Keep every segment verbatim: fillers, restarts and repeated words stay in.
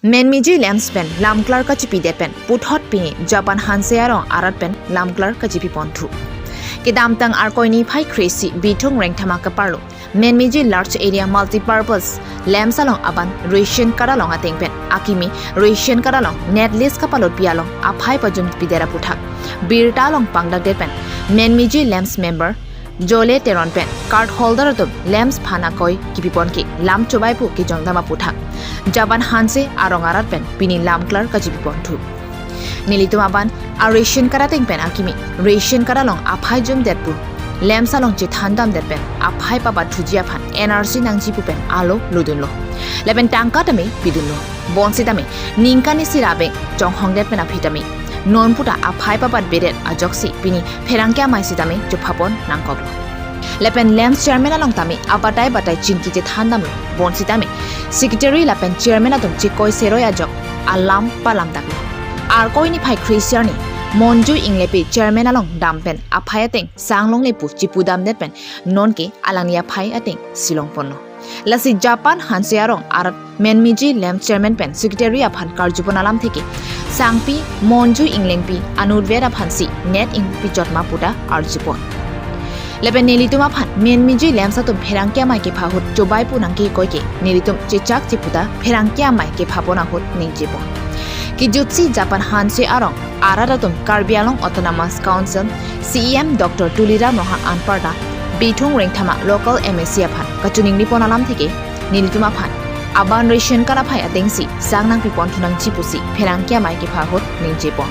Menmiji LAMPS pen lamklar kachipidet pen puthot pini Japan Hanse arong arat pen lamklar kachipi ponthu. Kedamtang Arkoi niphai kre-isi Bithung Rengthama keparlo Menmiji Large Area Multipurpose LAMPS along aban ration card along ateng pen akimi ration card along NET list kapalotpi along aphai pajumpidet aputhak birta along pangdakdet pen Menmiji LAMPS member Jole Teron pen card holder atum LAMPS aphan akoi kipi pon ke lam chobai pu kejongdam aputhak Japan Hanse arong arat pen pini lamklar kachipi ponthu. Nelitum aban a ration card ateng pen akimi ration card along aphai jumdet pu LAMPS along chethandamdet pen aphai pabatthuji aphan N R C nangji pu pen alo lodunlo. Lapen tangka tame pidunlo. Bonsitame ningkan isi ra abeng chonghongdet pen aphi tame non puta aphai pabatbedet ajoksi pini pherangke amei sitame chopha pon nangkoklo. Lapen LAMPS chairman along tame abatai batai chingki chethandamlo. Bonsitame secretary lapen chairman atum chekoi seroi ajok alam palamdaklo. Arkoi niphai kre-isi arni Monju Inglepi chairman along dam pen aphai ateng sang longle pu chipudamdet pen nonke alangli aphai ateng si long ponlo. Lasi Japan Hanse arong arat Menmiji LAMPS chairman pen secretary aphan karjupon alamthe ke sangpi Monju Inglengpi anutvet aphansi NET ingpi chotma puta arjupon. Lapen nelitum aphan Menmiji LAMPS atum pherangke amei kepha ahut chobai pu nangkekoi ke nelitum chechakche puta pherangke amei kepha pon ahut ningje pon. Kejutsi Japan Hanse arong arat atum Karbi Anglong Autonomous Council C E M Doctor Tuliram Ronghang anparta Bithung Rengthama local M A C aphan kachiningri pon alamthe ke nelitum aphan aban ration card aphai atengsi sang nangpi ponthu nangji pusi pherangke amei kepha ahut ningje pon.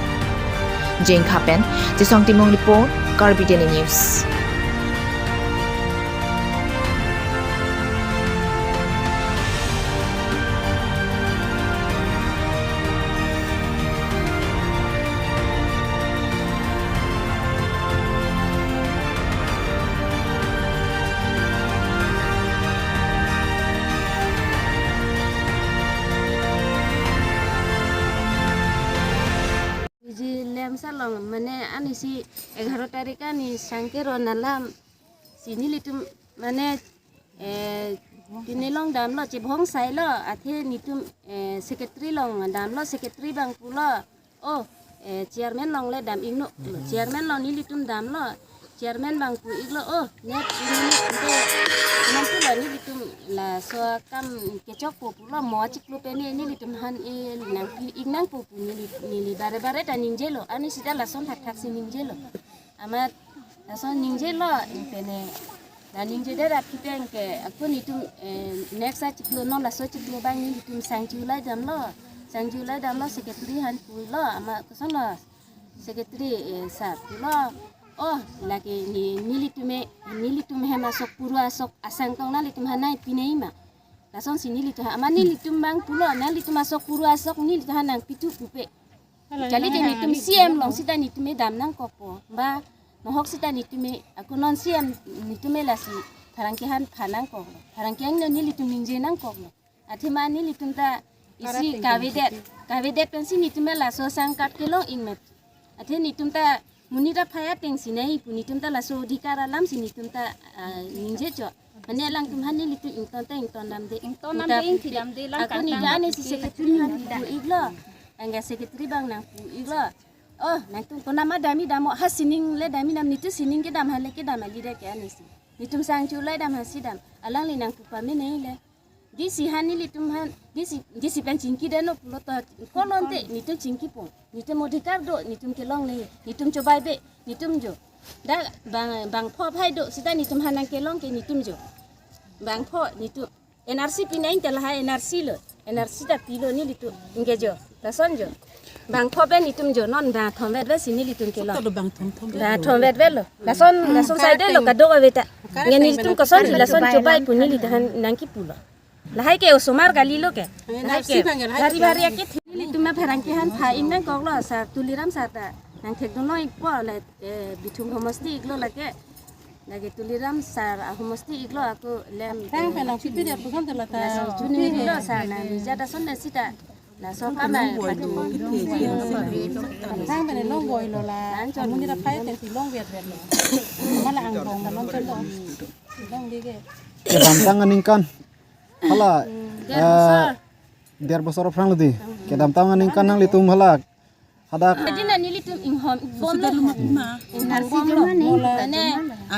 Jengkha pen Chesong Timung report, Karbi Daily News. Menmiji LAMPS along mane anisi egharo tarik arni sangke ron alam si nelitum mane, eh, pini long damlo chebhong sailo athe netum, eh, secretary along damlo, secretary abang pulo, "Oh, eh, chairman along le dam iknon." Chairman along nelitum damlo, chairman abang pu iklo, "Oh, NET ini ante nanti lo nelitum laso akam kechokpo pulo, mo achiklo pen nelitum aphan e nangpi ik nangpo pu neli, neli bare bare ta ningjelo, arni sita lason thakthak si ningjelo." Amat lason ningjelo, pine la ningjedet aphi pen ke ako netum, eh, next achiklo non laso achiklo abang netum sangchi ulai damlo, sangchi ulai damlo secretary aphan pulo, amat kosonlo secretary, eh, sir pulo, "Oh, lake ne, nelitum e, nelitum hem asok puru asok asang tong nanglitum aphan nangpi nangji ma?" Lasonsi nelitum aphan, amat nelitum abang pulo, "Nanglitum asok puru asok nelitum aphan nangpithu pupe." Kali ke netum C M along sita netum e dam nangkokpo. Ba mohok sita netum e, ako non C M netum e lasi pherangke aphan pha nangkoklo. Pherangke angno nelitum ningje nangkoklo. Athema nelitum ta isi kavedet, kavedet pensi netum e laso sang card kelong ingmet. Athe netum ta monit aphai atengsi nangji pu netum ta laso adhikar alamsi netum ta, ah, ningje chot. Mane alangtum aphan nelitum ington ta ington damde. Ington damde, ingthi damde, lang ako kangtang nelitum anisi secretary aphan pu iklo. Angga secretary abang nangpu iklo, "Oh, nangtum konat ma damji damlo, ha sining le damji dam, netum sining kedam aphan le kedam kalidet ke anisi. Netum sangchi ulai dam aphansi dam. Alangli nangpu pame nangji le. Disi aphan nelitum aphan, disi, disi pen chingki detnon pulo to, ko non te, netum chingkipo. Netum adhikar do, netum kelongle, netum chobaibe, netum jo. Dak bang, bangpho aphai do, sita netum aphan nangkelong ke netum jo. Bangpho netum N R C pi nangji te lahai N R C lo, N R C ta pilo nelitum, ingke jo, lason jo. Bangpho pen netum jo, non bangthom vetvet si nelitum kelong. Sita do bangthom thom vet. Bangthom vetvet lo. Lason, lason saide lo kadokave ta. Nge netum kosonsi lason chobai pu nelitum aphan nangkipulo. Lahai ke osomar kalilo ke. Lahai ke bhari bhari ake. Nelitum apherangke aphan pha ik nangkoklo, sir Tuliram sir ta nangthekdunlo ikpo le, eh, Bithung homosti iklo lake. Lake Tuliram sir ahomosti iklo ako lem. Thang pen nangpipi dia puson te lata. Laso chuni iklo sir nang nija ta son le sita. Laso kamai patu. Thang pen longvoilo la. Amonit aphai atengsi longvetvetlo. Mala angbong malom telo. Longdike. Kedamtang aningkan. Hala, hmm, eh, sir. Der bosor aphrang lo dei. Kedamtang aningkan nanglitum halak hadak. Jadi na nelitum inghom bomlo. Inghom bomlo. Ane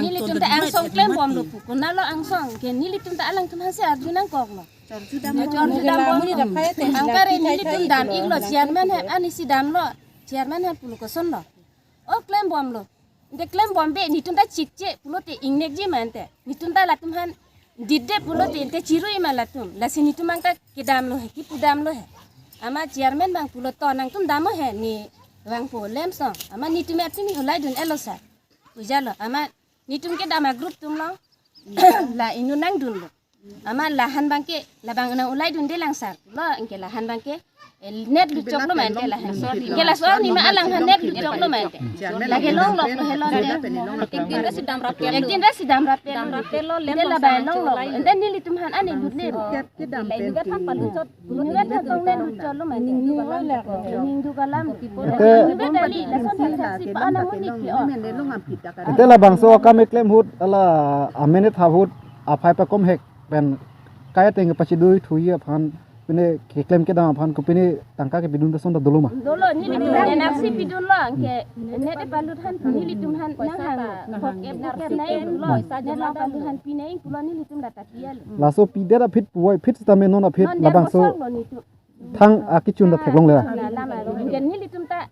nelitum ta angsong klem bomlo pu. Konatlo angsong ke nelitum ta alangtum aphansi arju nangkoklo. Chorju dam bomlo. Angkare nelitum dam-iklo, chairman aphan, ani si damlo. Chairman aphan pulo kosonlo. O klem bomlo. Ante klem bombe netum ta chikche pulote ingnekji ma ante. Netum ta latum aphan dide pulote ante chirui ma latum. Lasi netum abang ta kedamlo he, kipu damlo he. Amat chairman abang pulo to nangtum dam-o he, ne vangpo lem song. Amat netum atumi ulai dun-etlo sir. Ujalo. Amat netum kedam a-group atum lo. La inut nangdunlo. Amat lahan abangke, labang nang ulai dunde lang sir. Lo, anke lahan abangke, eh, net luchoklo ma ante lahan. Anke laso arni ma alangphan net luchoklo ma ante. Lake longlo helo ante. Ekdin ra si damrap, ekdin ra si damrap, damrap lo, lem ante labang longlo. Ante nelitum aphan ani lut le. Kedam pen. Ante labangso akam keklem ahut hala amen thap ahut aphai pakom hek pen kai ateng pachidui thuji aphan pine keklem kedam aphan kopine tangka kepidun ta ason ta dolo ma? Dolo, nelitum N R C pidunlo, anke net palut aphan nelitum aphan nanghang, phok ep phok ep nai lo, net palut aphan pinai pulo nelitum data kialo. Laso pidet aphi puvoiphit sitame non aphi labangso thang akechun ta theklongle ra. Nelitum ta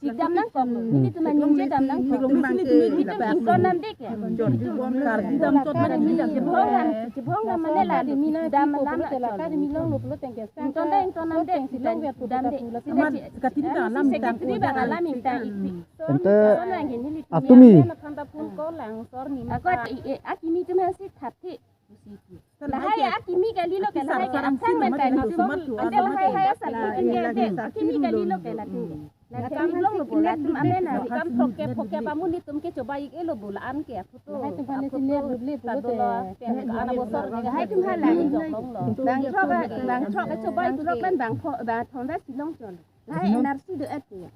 chikdam nangkok, nelitum aningje dam nangkok. Nelitum ington namde ke. Chebhong ram, chebhong ram mane la dam lam la. Ington ta ington namde, dam de. Secretary abang alam ingtang-ikpik. Ante atumi. Ako, eh, akimi atum aphansi thapthe. Lahai akimi kalilo ke, lahai ke aphrang man kali. Ante lahai hai asal akimi kalilo ke latum. Latum long lo bo latum amen a. Kam phok ke phok ke pamu netum ke chobai-ik-etlo bo la-an ke aphoto. Lahai atum aphan si net lut le pulote. Lahai atum hala. Bangthrok, bangthrok chobai-ik-lo kan bangpho, bangthom ra si longchon. Lahai N R C do-et ya.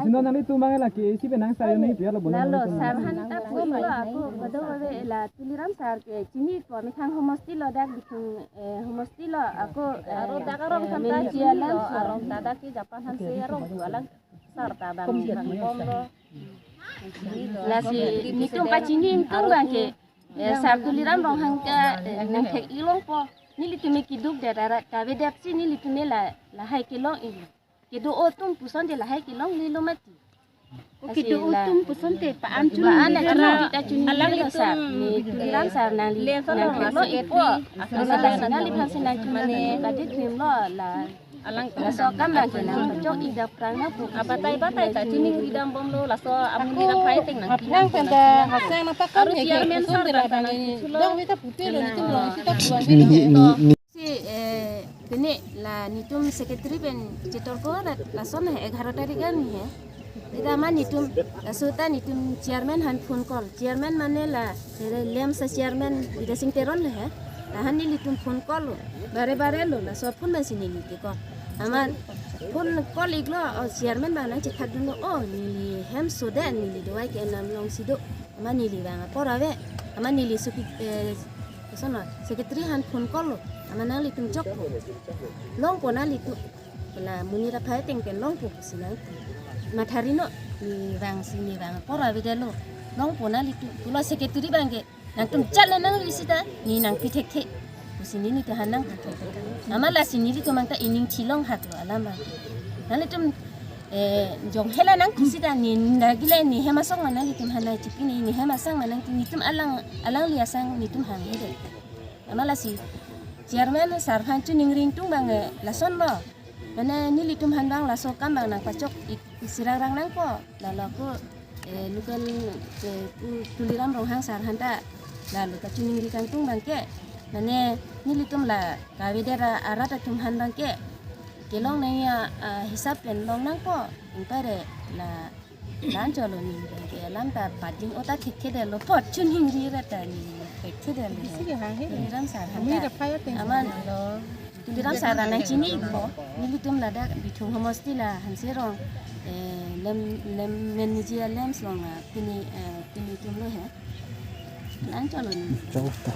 Sino nanglitum abang la ke isi penang sayo nai pia lo bono. Lalo sir aphan ta pulo ako, kadokave la Tuliram sir ke chini po methang homosti lo dak Bithung, eh, homosti lo ako, eh, aro dak arong eh, than ta Menjia chini lo, Lamso. Arong dada ke Japan aphansi arong tu alang sir ta bang bang bomlo. Lasi netum pachini ingtung abangke, eh, sir Tuliram Ronghang ke, eh, nangthek-ik longpo. Nelitum ke keduk det arat kavedet si nelitum ke la, lahai kelong-iklo. Kedo-o atum puson je lahai kelonglelo mati. O kedo-o atum puson te pa-an chun ba-an neli atum arat ta chun alang neli lo sir. Ni Tuliram sir nangli le so nang lo theklo ipo. Asal asal nangliphan si nang chun mane kadi krim lo la. Alang laso akam abangke nangpachok-ik dam prang nangpo. Abatai batai ta chini ridam bomlo laso amonit aphai ateng nang. Aphrang pen ta haseng nangpakam aru he chairman sir abang ta nang chulo. Dong vita pute lo netum rong sita puang. Ni, ni, ni. Si, eh, pine la netum secretary pen chetor ko rat lason he egharo tarik arni he. Ida ma netum, laso ta netum chairman aphan phone call. Chairman mane la, eh, Lamso chairman Bidya Sing Teron le he. Lahan nelitum phone call lo. Bare bare lo, laso phone ma si neli ke call. Amat phone call-iklo, o chairman abang nangchethak dunlo, o neli hem so de neli dovai ke-en lam alongsi do. Amat neli abang apor ave. Amat neli supi, eh, Koson lo, secretary aphan phone call lo, amat nanglitum chokpo. Longpo nanglitum. La monit aphai ateng pen longpo pusi nang. Mathari non, ne vangsi ne vang apor avedetlo. Longpo nanglitum. Pulo secretary abangke, nangtum chat le nangri sita, ne nangpi thekthe. Pusi nelitum aphan nangpi thekthe. Amat lasi nelitum abang ta ining thilong haklo alam abang. Nanglitum eh, jong hela nangpi sita ne, ne dagile ne hem asong ma nanglitum aphan nangchipi ne, ne hem asong ma nang netum alang, alangli asong netum hanghe de. Amat lasi chairman sir aphan choningri ingtung abang, eh, lason lo. Mane nelitum aphan abang laso akam abang nangpachok-ik sirang rang nangpo. Lalo ako, eh, local, eh, pu Tuliram Ronghang sir aphan ta lalo kachoningri kangtung abangke. Mane nelitum la kavedet arat atum aphan abangke kelong nangji a, a, hisap pen long nangpo. Ingpare la la-an cholo ne abangke alam ta pading ota thekthedetlo, apot choningri ra ta ne thekthedetlo. Isi ke hanghe. Tuliram sir aphan ta. Amat lo. Tuliram sir nangchini-ikpo. Nelitum ladak Bithung homosti la Hanserong, eh, Lem, Lem Menjia Lamso along la pini, eh, pini atum lo he. La-an cholo ne. Chokta.